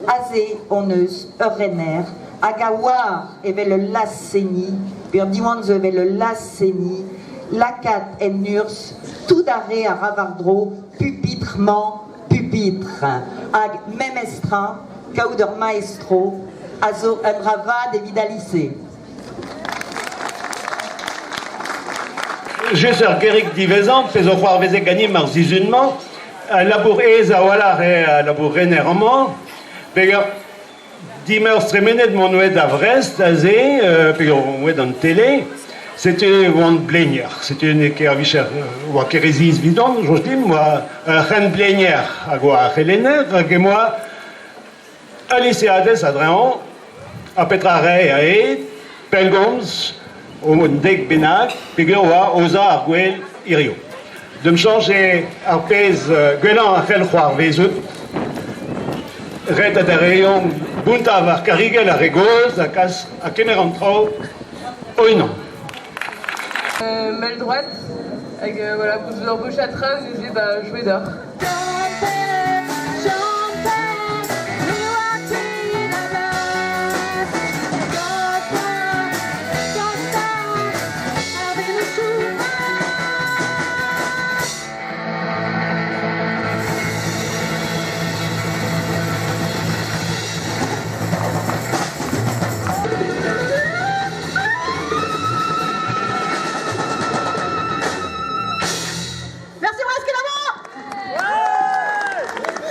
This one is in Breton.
Aze hon eus ur rener hag a oar evel ul laz-seniñ, pe an Diwan zo evel ul laz-seniñ, lakaat en urzh tout ar re a ra war-dro pupitr-mañ-pupitr. Hag memestra, kaout ur maestro a zo un dra vat evit al lise. Just ur gerig diwezhañ, pezh zo c'hoarvezet ganimp ar sizhun-mañ, al labour aes a-walc'h eo al labour rener amañ, peger dimeurzh tremenet m'on oet da Vrest aze, peger on oet d'an tele, setu oan blenier, setu n'eo ket ar vicher oa ket re ziaes evidon, soñj din, oa ur c'hentblenier hag oa ar c'helenner hag emañ Al liseadez a-dreñv, ha petra a rae aet, pellgomz un dek bennak peogwir oa aozañ ar gouel hiziv. D'am soñj eo ar pezh gwellañ a c'hell c'hoarvezout. Ret eo d'ar re bountañ war karrigell ar re gozh ha kas ha kemer an traoù o-unan. Mell-droad hag voilà, ur bochad traoù neuze ba jouer deoc'h.